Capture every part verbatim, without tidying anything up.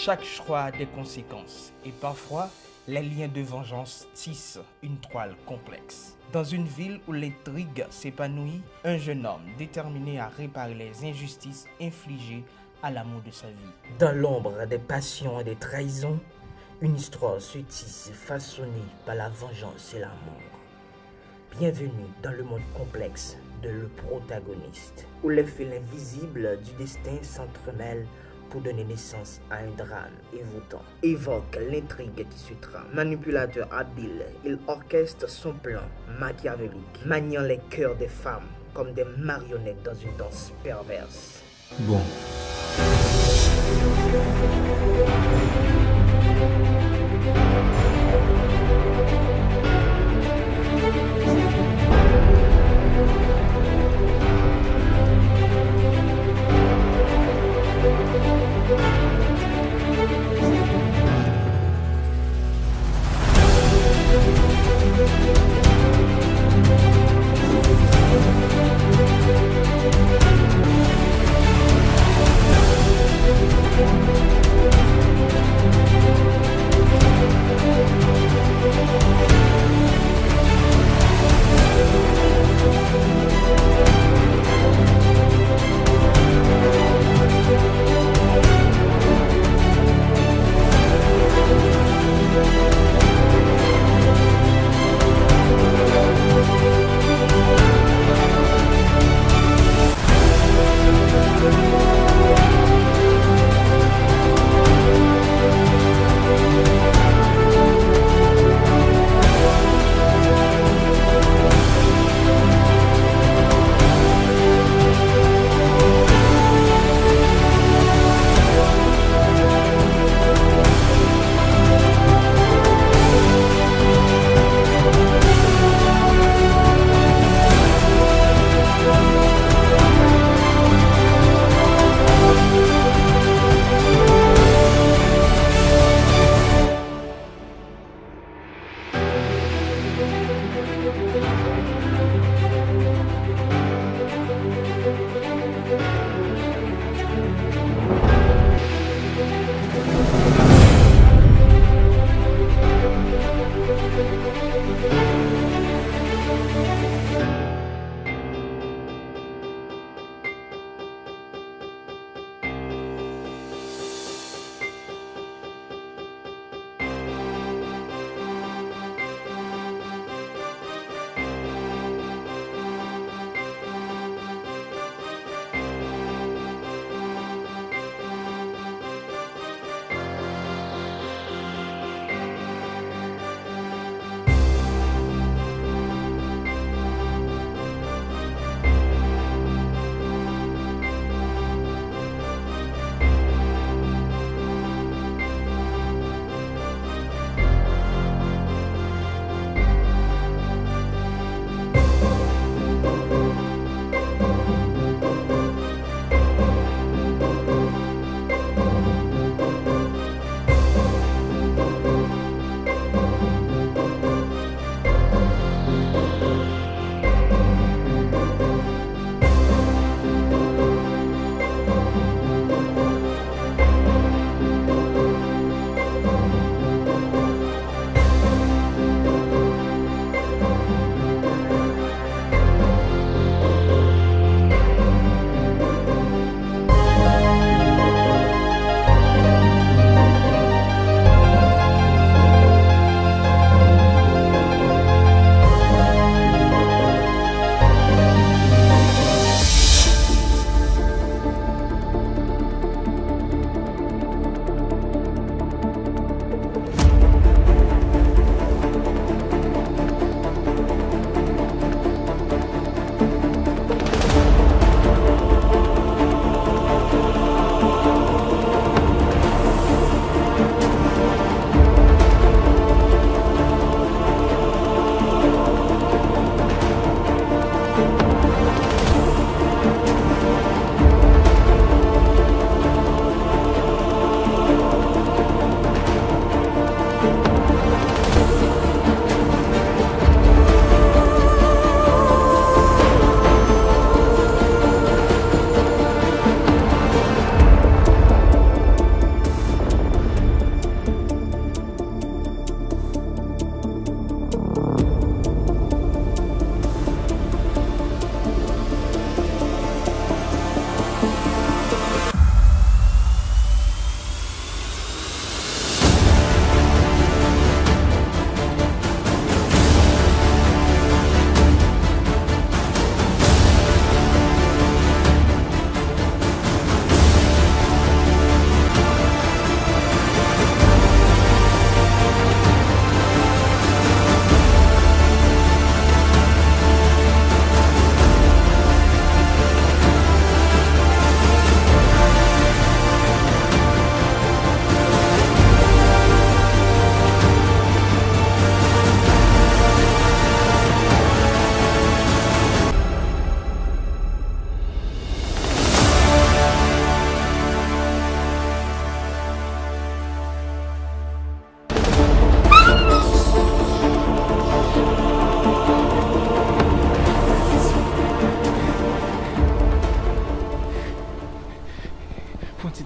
Chaque choix a des conséquences, et parfois, les liens de vengeance tissent une toile complexe. Dans une ville où l'intrigue s'épanouit, un jeune homme déterminé à réparer les injustices infligées à l'amour de sa vie. Dans l'ombre des passions et des trahisons, une histoire se tisse, façonnée par la vengeance et l'amour. Bienvenue dans le monde complexe de Le Protagoniste, où les fils invisibles du destin s'entremêlent pour donner naissance à un drame envoûtant. Évoque l'intrigue qui se trame. Manipulateur habile, il orchestre son plan machiavélique, maniant les cœurs des femmes comme des marionnettes dans une danse perverse. Bon.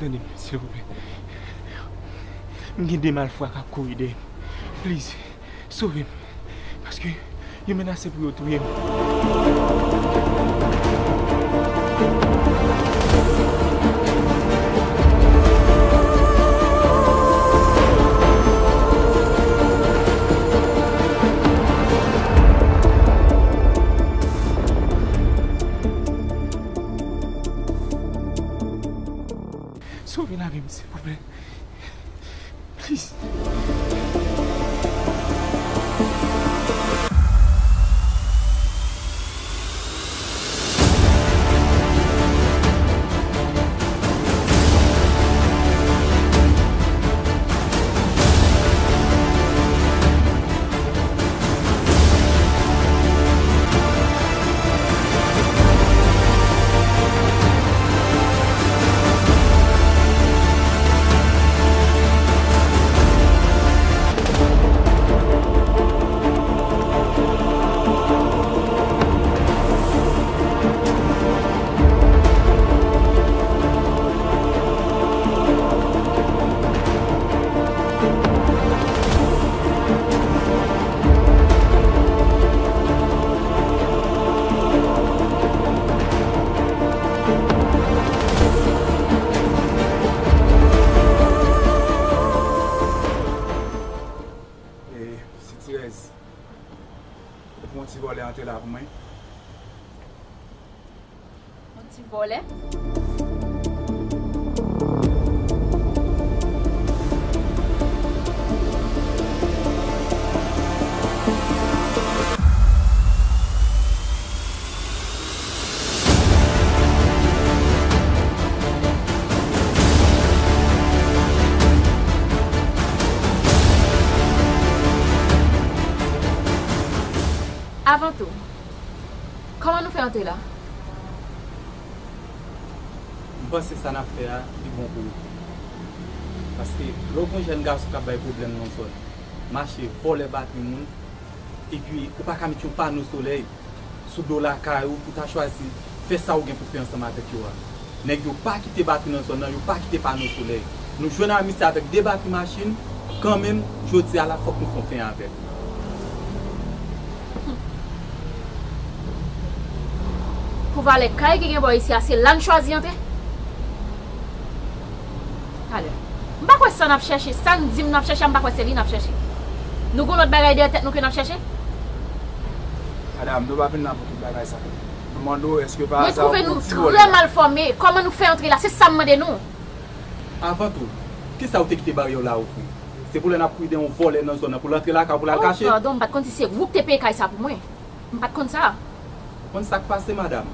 Tande m, silvouplè. M gen de malfwa k ap kouri dèyè m. Please, sove m. Paske yo menase pou yo touye m. Sove lavi m, silvouplè. Please. E, Sitirèz, ou pran yon ti vòlè antre la pou mwen? Yon ti vòlè? Avan tou, kòman nou fè antre la? M panse sa n ap fè a, li bon pou ou. Paske, lè w gen yon jèn gason k ap bay pwoblèm nan zòn, mache vòlè batri moun, epi ou pa ka met yon pano solèy sou do lakay ou pou ta chwazi fè sa ou gen pou fè ansanm avèk yo a. Nèg yo pa kite batri nan zòn nan, yo pa kite pano solèy. Nou jwenn a misye avèk de batri machin, kanmenm, jodi a la, fòk nou fè yon fen avè l. Pou valè kay ki gen bò isi a, se la n chwazi antre? Talè. M pa kwè sa n ap chèche, sa n di m n ap chèche a, m pa kwè se li n ap chèche. Nou gen lòt bagay dèyè tèt nou ke n ap chèche? Madanm, nou pa vin la pou tout bagay sa. Nou mande w, èske pa aza ou pran yon ti vòlè la? Mwen twouve nou trè mal fòme. Kòman nou fè antre la? Se sa m mande nou. Avan tou, kisa ou te kite baryè w la ouvri? Se pou lè n ap kouri dèyè yon vòlè nan zòn nan pou l antre lakay ou pou l al kache? Oh, padon, m pa t konn si se ou k te peye kay sa pou mwen. M pa t konn sa. Ou konn sa k pase, madanm?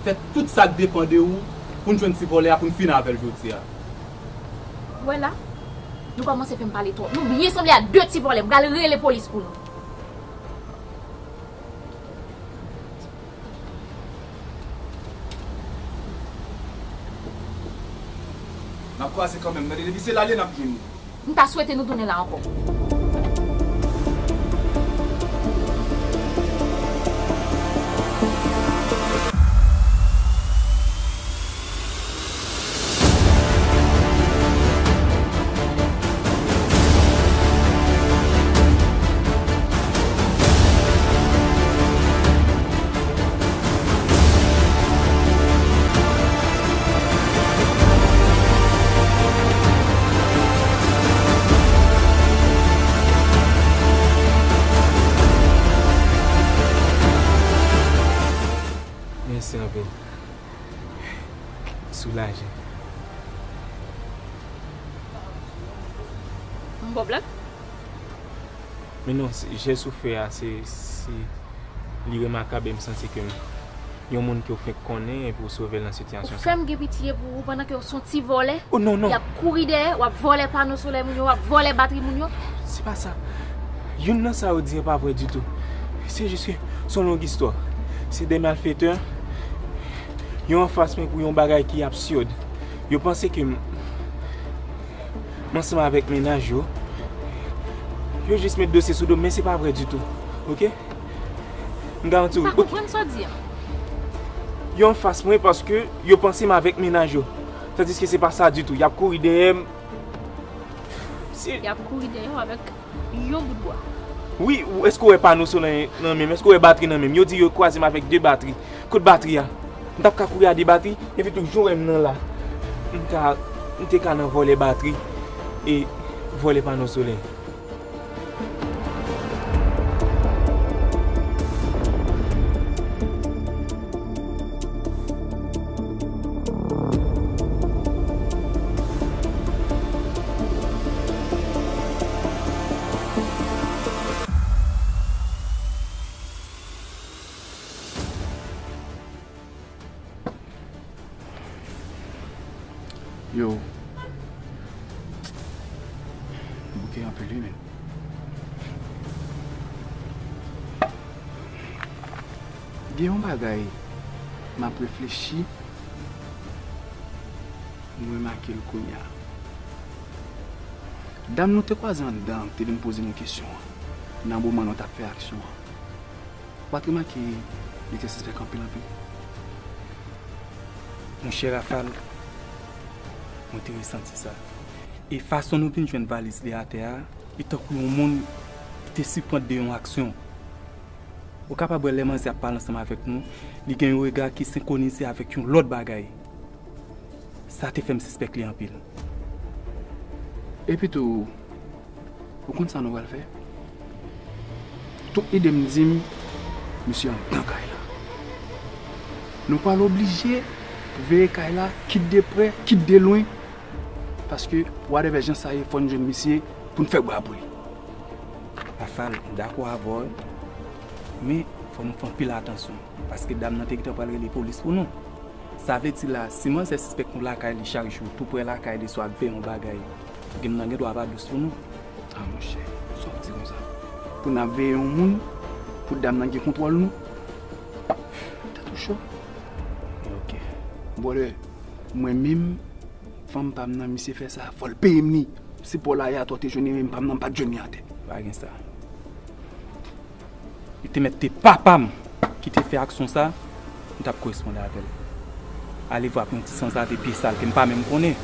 Fè tout sa k depann de ou pou n jwenn ti vòlè a pou n fini avè l jodi a. Ou wè la? Nou kòmanse fè m pale twòp. Nou byen sanble a de ti vòlè. M pral rele polis pou nou. N ap kwaze kanmenm, tande, depi se la l ye, n ap jwenn li. M ta swete nou tounen la ankò. Mèsi anpil. Soulaje. M ba w blag? Men non, se, jès ou fè a, se, se, li remakab e m santi ke m, yon moun ke w fenk konnen epi w sove l nan sitiyasyon sa. Ou fè m gen pitye pou ou pandan ke w se yon ti vòlè. Oh, non, non. Y ap kouri dèyè, w ap vòlè pano solèy moun yo, w ap vòlè batri moun yo. Se pa sa. Youn nan sa yo di an pa vrè ditou. Se jis ke se yon long istwa. Se de malfetè. Yo anfas mwen pou yon bagay ki absid. Yo panse ke m, m ansanm avèk mennaj yo. Yo jis met dosye sou do m, men se pa vrè ditou. Oke? M garanti w. M pa konprann sa w di a. Yo anfas mwen paske yo panse m avèk mennaj yo. Tandiske se pa sa ditou. Y ap kouri dèyè m. Se Y ap kouri dèyè w avèk yon bout bwa. Wi, ou, èske w wè pano solèy nan men m? Èske w wè batri nan men m? Yo di yo kwaze m avèk de batri. Kot batri a? M t ap ka kouri a de batri, epi tou jan w wè m nan la. M ka, m te ka nan vòlè batri e vòlè pano solèy. Yo. Bouke anpil wi, men. Gen yon bagay m ap reflechi, m remake l kounye a. Dam nou te kwaze anndan an ki te vin poze nou kesyon an, nan moman nou t ap fè aksyon an. Ou pa t remake li te sispèk anpil, anpil? Monchè Rafal, mwen te resanti sa. E fason nou vin jwenn valiz li atè a, li tankou yon moun ki te siprann de yon aksyon. Ou kapab wè lè manzè ap pale ansanm avèk nou, li gen yon rega ki senkwonize avèk yon lòt bagay. Sa te fè m sispèk li anpil. Epitou, ou konn sa nou pral fè? Tout lide m di m, misye anndan kay la. Nou pral oblije veye kay la, kit de prè, kit de lwen, paske whatever jan sa ye, fò n jwenn misye pou n fè bwa pou li. Rafal, m dakò avè w, men fò nou fè anpil atansyon, paske dam nan te gentan pral rele polis pou nou. Sa vle di la, si manzè sispèk nou lakay li chak jou, tou prè lakay li, swa ap veye yon bagay, dam nan gen dwa pa dous pou nou. A monchè, sa w di konsa? Pou n ap veye yon moun, pou dam nan gen kontwòl nou? Tèt ou cho. Ok. Brother, mwen menm, fanm pa m nan, misye fè sa, fò l peye m li. Si pa w la, atò te jwenn li, men pa m nan pa t jwenn li atè. Pa gen sa. Li te mèt te papa m ki te fè aksyon sa, m t ap koresponde avè l. Alevwa pou yon ti sanzave pye sal ke m pa menm konnen.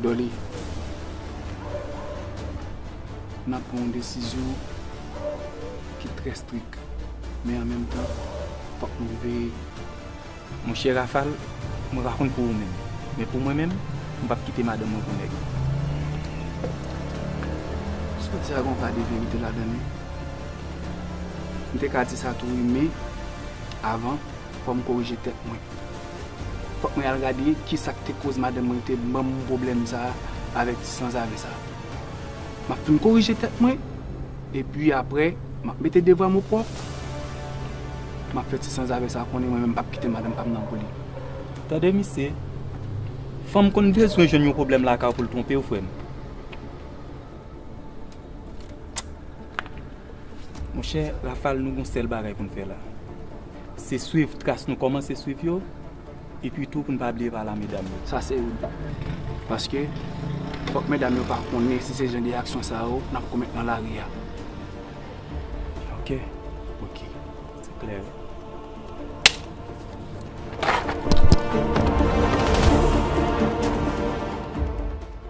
Dolly, n ap pran yon desizyon ki trè strik, men an menm tan, fòk nou veye. Monchè Rafal, mwen pa konn pou ou menm, men pou mwen menm, m p ap kite madanm mwen pou nèg. Sa w di a gen yon pa de verite ladan l wi. M te ka di sa tou wi, men avan, fò m korije tèt mwen. Fòk mwen al gade kisa k te koz madanm mwen te ban m pwoblèm sa a avèk ti sanzave sa a. M ap fin korije tèt mwen, epi apre, m ap mete devwa m o pwòp. M ap fè ti sanzave sa a konnen mwen menm m p ap kite madanm pa m nan pou li. Tande misye, fanm konn bezwen jwenn yon pwoblèm lakay ou pou l twonpe w, frè m. Monchè Rafal, nou gon sèl bagay pou n fè la. Se swiv tras nou kòmanse swiv yo, epi tou pou n pa bliye pale a medam yo. Sa se wi. Paske fòk medam yo pa konnen si se jan de aksyon sa yo n ap komèt nan lari a. Ok. Ok. Se klè.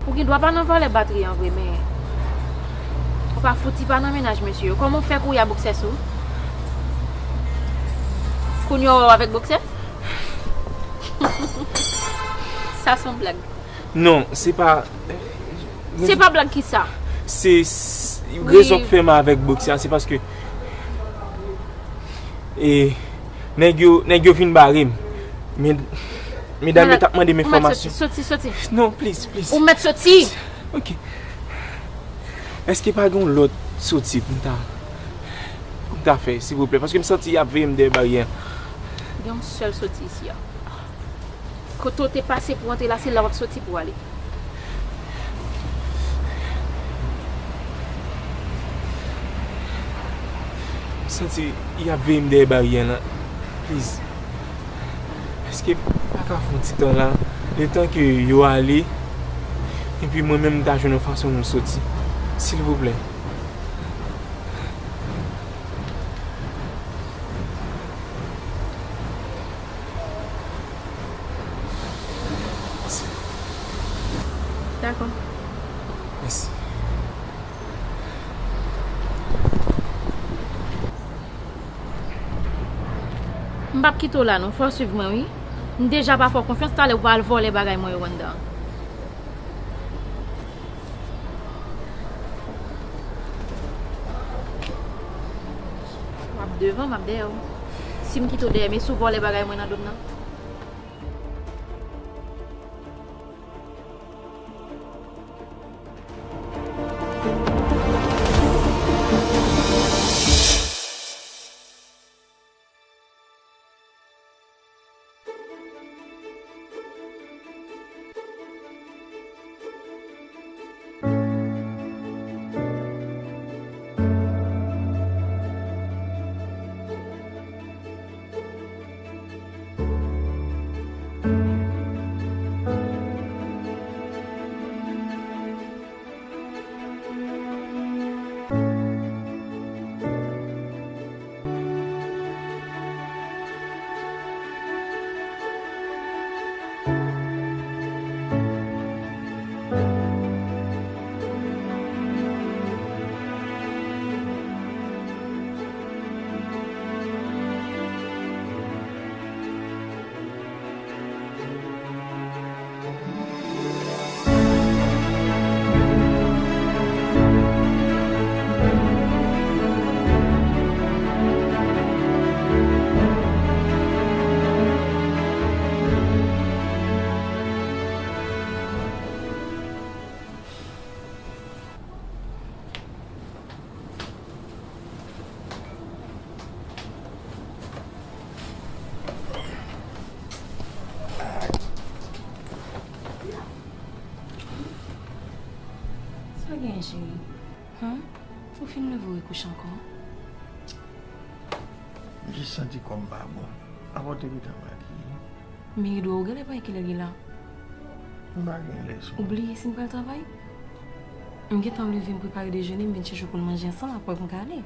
Ou gen dwa pa nan valè batri an vre, men ou pa fouti pa nan mennaj mesye yo. Kòman w fè kouri a boksè sou? Kounye a w avèk boksè? Sa se yon blag. Non, se pa. Se pa blag ki sa? Se, s- Wi. Rezon k fè m avèk boksè a, se paske e, nèg yo, nèg yo vin bare m. Men, medam yo t ap mande m enfòmasyon. Ou mèt soti, soti, soti. Non, please, please. Ou mèt soti. Ok. Èske pa gen yon lòt soti pou m ta, pou m ta fè, silvouplè? Paske m santi y ap veye m dèyè baryè. Gen yon sèl soti isi a. Kote w te pase pou w antre la, se la w ap soti pou w ale. M santi y ap veye m dèyè baryè lan. Please. Èske pa ka fè yon ti tan la, letan ke yo ale, epi mwen menm m ta jwenn yon fason pou m soti? Silvouplè. Dakò. Mèsi. M p ap kite w la non, fò w swiv mwen wi. M deja pa fè w konfyans, talè w pral vòlè bagay mwen yo anndan. W ap devan, m ap dèyè w. Si m kite w dèyè m, e si w vòlè bagay mwen nan do m nan? Sa w genyen, cheri? Hen? Ou fin leve w rekouche ankò? M jis santi kò m pa bon. Apa w te gentan makiye? Men Edouard, ou genlè pa wè kilè l ye la? M pa gen lè sou. Ou bliye si m pral travay? M gentan leve, m prepare dejene, m vin chèche w pou n manje ansanm, apre pou n ka ale.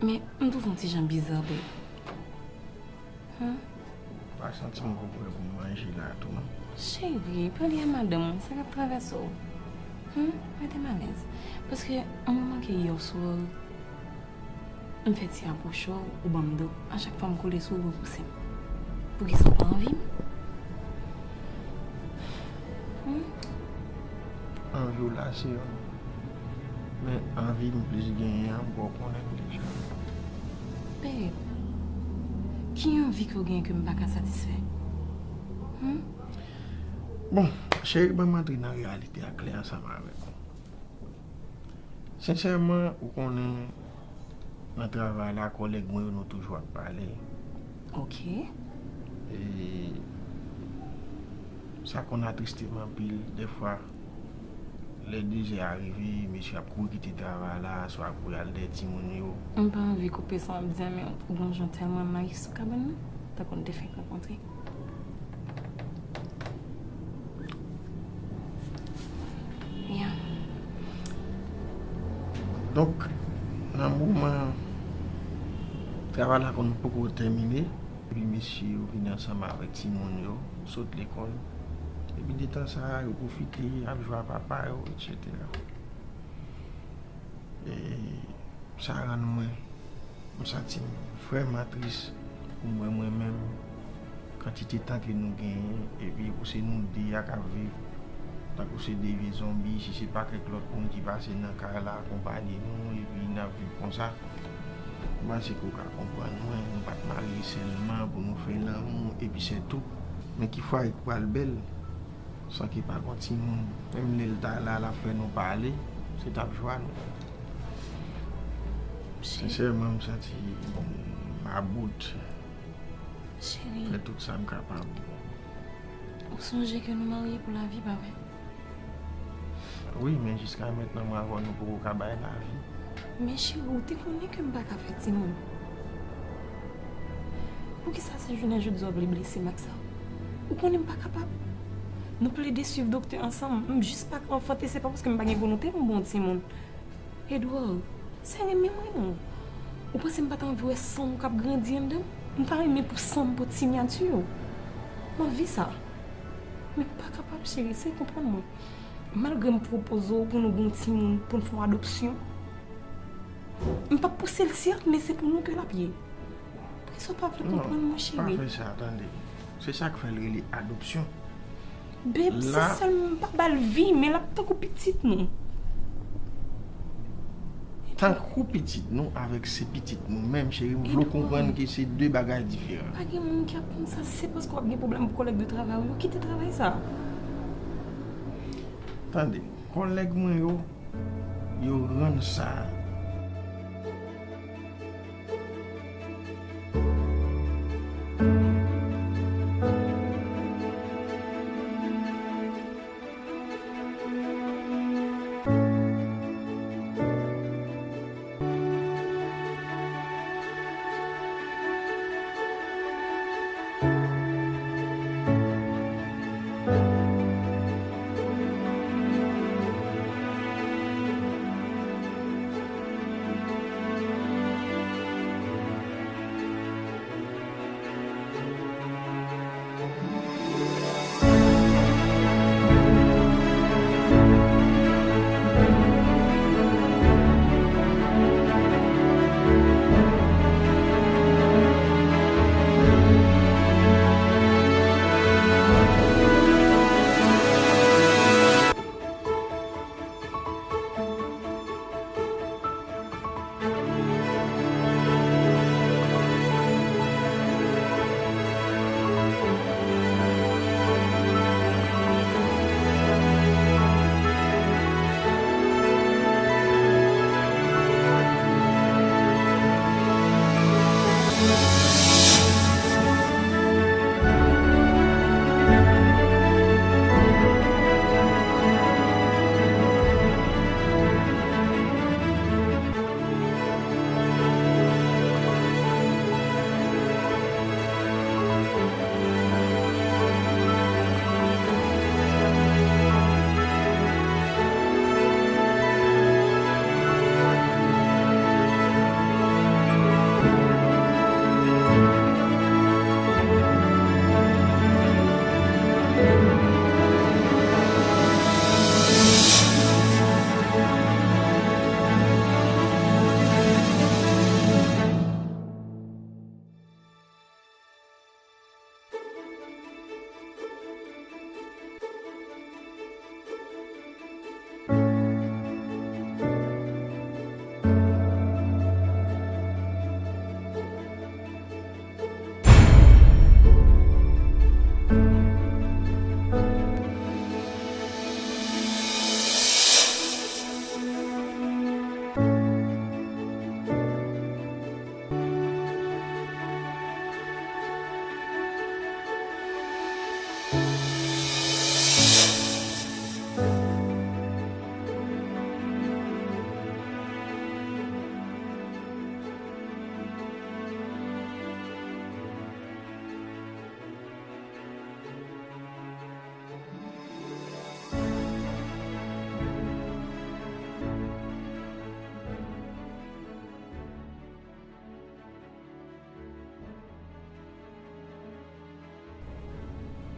Men, m twouve w yon ti jan biza, babe. Hen? M pa santi m konprann pou m manje la tou, non. Cheri, pale a madanm ou, sa k ap travèse w. Hen? Mete m alèz. Paske, an mwen manke yè swa, m fè ti apwoche w, ou ban m do. A chak fwa m kole sou ou, ou pouse m. Poukisa w pa anvi m? Hen? Anvi w la, se yon. Men anvi m plis genyen an, m kwè w konnen m deja. Babe, ki anvi ke w genyen ke m pa ka satisfè? Hen? Bon, cheri, ban m antre nan reyalite a klè ansanm avèk ou. Sensèman, ou konnen, nan travay la, kòlèg mwen yo, nou toujou ap pale. Ok. E sa konn atriste m anpil, dèfwa, lè de zè a rive, mesye ap kouri kite travay la, swa ap kouri al dèyè timoun yo. M pa anvi koupe sa w ap di a, men ou gon jan tèlman nice sou kabann nan, tankou n te fenk rankontre. Yeah. Donk, nan moman travay la konn poko tèmine, epi mesye yo vin ansanm avèk timoun yo, sot lekòl. Epi de tan sa a, yo pwofite, ap jwe a papa yo, etsetera. E sa rann mwen, m santi m vrèman tris pou m wè mwen menm, kantite tan ke nou genyen, epi pou se nou de a k ap viv, tankou se de vye zonbi, si se pa kèk lòt moun ki pase nan kay la akonpaye nou, epi n ap viv konsa. M panse ke w ka konprann mwen, nou pa t marye sèlman pou nou fè lanmou, epi sètou. Men ki fwaye k pral bèl, san ke pa gon timoun. Menm lè l ta la, l ap fè nou pale, se t ap jwa nou. Cheri. Sensèman, m santi m about. Cheri. Fè tout sa m kapab. Ou sonje ke nou marye pou lavi, pa vre? Wi, men jiska mentnan, mwen avè w, nou poko ka bay lavi. Men cheri, ou te konnen ke m pa ka fè timoun. Poukisa se jounen jodi a w vle blese m ak sa? Ou konnen m pa kapab. Nou plede swiv doktè ansanm. M jis pa ka anfante, se pa paske m pa gen volonte pou m ba w timoun. Edouard, se renmen mwen non. Ou panse m pa t anvi wè san w k ap grandi anndan m? M ta renmen pou san m pot siyati w. M anvi sa. Men m pa kapab, cheri, se konprann mwen. Malgre m pwopoze w pou nou gen yon timoun, pou n fè yon adopsyon, m p ap pouse l, sèt, men se pou nou ke l ap ye. Poukisa w pa vle konprann mwen, cheri? Non, pa fè sa, tande. Se sa k fè l rele adopsyon. Babe, se sèlman m pa ba l vi, men l ap tankou pitit nou. Tankou pitit nou avèk se pitit nou menm, cheri, m vle w konprann ke se de bagay diferan. Pa gen moun ki ap konn sa, si se paske w ap gen pwoblèm pou kòlèg de travay ou yo, kite travay sa. Tande, kòlèg mwen yo, yo rann sa.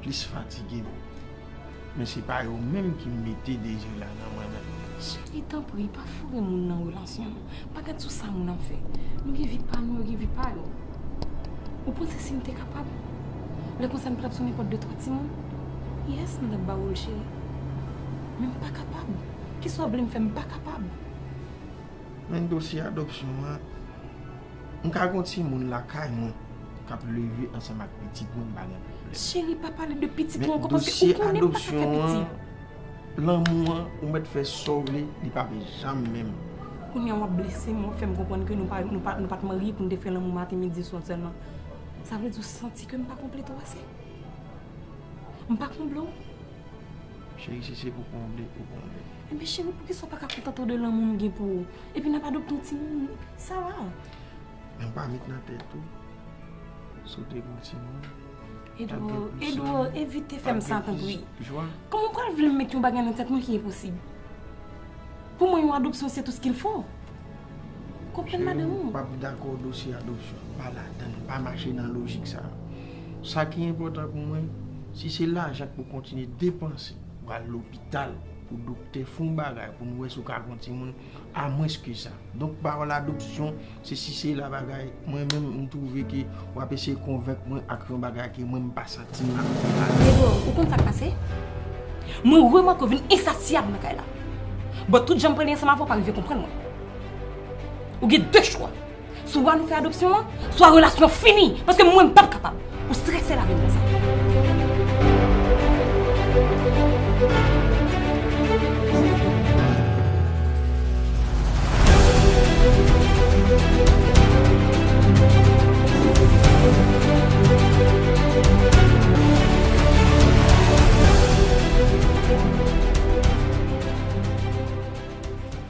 Plis fatige m. Men se pa yo menm ki mete dezi la nan mwen menm. Cheri, tanpri, pa foure moun nan relasyon nou. Pa gad sou sa moun ap fè. Nou gen vi pa nou, yo gen vi pa yo. Ou panse si m te kapab? Lè konsa m t ap sou nenpòt de twa timoun? Yes, m t ap ba ou l, cheri. Men m pa kapab. Kisa w vle m fè? M pa kapab. Men dosye adopsyon an, m ka gen yon timoun lakay mwen k ap leve ansanm ak pitit mwen, m pa gen pwoblèm. Cheri, pa pale de pitit ou ankò, paske ou konnen m pa ka fè pitit. Men dosye adopsyon an, lanmou an, ou mèt fè sa w vle, li p ap janm menm. Kounye a w ap blese m, w ap fè m konprann ke nou pa, nou pa, nou pa t marye pou n te fè lanmou maten, midi, swa sèlman. Sa vle di w santi ke m pa konplete w ase? M pa konble w? Cheri, si se pou konble, ou konble. Enben, cheri, poukisa w pa ka kontante w de lanmou m gen pou ou? Epi n ap adopte yon timoun, sa va. Men w pa met nan tèt ou, si w te gen yon timoun, Edouard, Edouard, evite fè m sa, tanpri. Kòman w pral vle m met yon bagay nan tèt mwen ki enposib? Pou mwen, yon adopsyon, c'est tout ce qu'il faut. Konprann madanm ou. Cheri, m p ap dakò dosye adopsyon. Pa ladan l, pa mache nan lojik sa. Sa ki enpòtan pou mwen, Si se lajan k pou kontinye depanse, pou al lopital, pou doktè fè yon bagay, pou nou wè si w ka gen yon timoun, amwenske sa. Donk, pawòl adopsyon, se si se la bagay, mwen menm, m twouve ke w ap eseye konvenk mwen ak yon bagay ke mwen, m pa santi m la. Pedro, ou konn sa k pase? Mwen remake w vin ensasyab nan kay la. But tout jan m prale ansanm avè w, w pa rive konprann mwen. Ou gen de chwa. Swa nou fè adopsyon an, swa relasyon an fini. Paske mwen, m p ap kapab. Ou strese lavi m konsa.